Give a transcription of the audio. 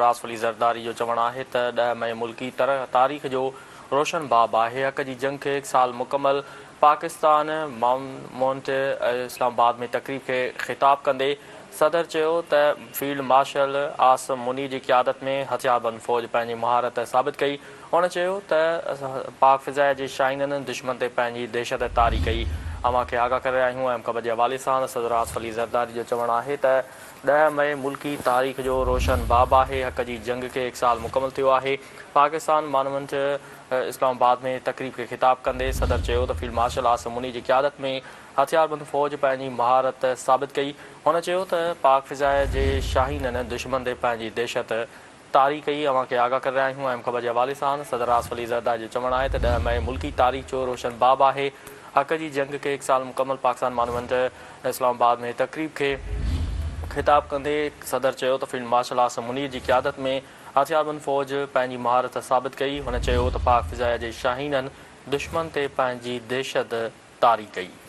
آصف علي زرداري جو چوڻ آهي ته 10 مئي ملڪي تاريخ جو روشن باب آهي، حق جي جنگ کي هڪ سال مڪمل، پاڪستان مونٽ اسلام آباد ۾ تقريب کي خطاب ڪندي صدر چيو ته فيلڊ مارشل عاصم منير جي قيادت ۾ هٿياربند فوج پنهنجي مهارت ثابت ڪئي، هن چيو ته پاڪ فضائيه جي شاهينن دشمن تي پنهنجي دهشت طاري ڪئي. اوهان کي آگاهه ڪري رهيا آهيون اهم خبر جي حوالي سان صدر آصف علي زرداري جو چوڻ آهي ته 10 مئي ملڪي تاريخ جو روشن باب آهي، حق جي جنگ کي هڪ سال مڪمل ٿيو آهي، پاڪستان مانومينٽ اسلام آباد ۾ تقريب کي خطاب ڪندي صدر چيو ته فيلڊ مارشل عاصم منير جي قيادت ۾ هٿياربند فوج پنهنجي مهارت ثابت ڪئي، هن چيو ته پاڪ فضائيه جي شاهينن دشمن تي پنهنجي دهشت طاري ڪئي، اوهان کي آگاهه ڪري رهيا آهيون اهم خبر جي حوالي سان صدر آصف علي زرداري جو چوڻ آهي ته 10 مئي ملڪي تاريخ جو روشن باب آهي، حق جي جنگ کي هڪ سال مڪمل پاڪستان مانومينٽ اسلام آباد ۾ تقريب کي خطاب ڪندي صدر چيو ته فيلڊ مارشل عاصم منير جي قيادت ۾ هٿياربند فوج پنهنجي مهارت ثابت ڪئي، هن چيو ته پاڪ فضائيه جي شاهينن دشمن تي پنهنجي دهشت طاري ڪئي.